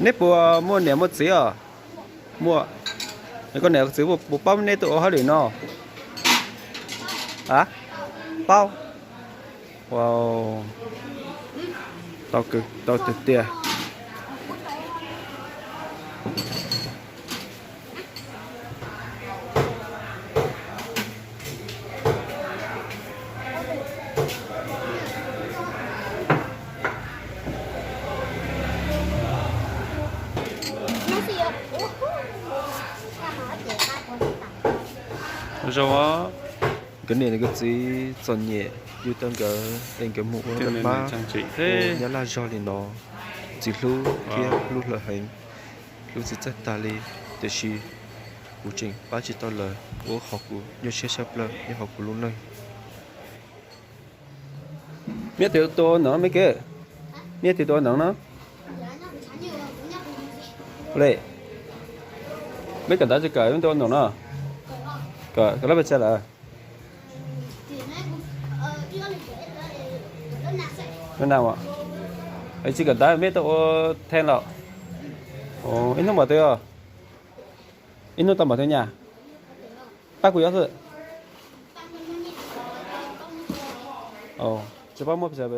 Neb puas muaj niam muaj txiv os? Muaj. Koj niam koj txiv puas paub neb tuaj ua hauj lwm no? A, paub. Tau tiag tiag. Zoo. Nkawd niam nkawd txiv txom nyem, yug tau nkawd es nkawd mus ua dab pab, nyob laj zog li no, txiv hlub thiab hlub lawv heev, hlub txiv txawj tas li, tiam sis kuv tseem pab tsis tau lawv, ua qhov kuv nyuaj siab tshaj plaws nyob hauv kuv lub neej. Meb twb tua noog, meb twb tua noog no. Le, meb kawm ntawv tsis kawm, meb tua noog no? Kawm, kawm lab pes tsawg lawm? Lab nav. Tsis kawm ntawv meb tuaj ua theej los? Ib hnub npaum twg? Ib hnub tau npaum twg nyaj? Pab kuv yuav xwb. Tsis paub muab pes tsawg.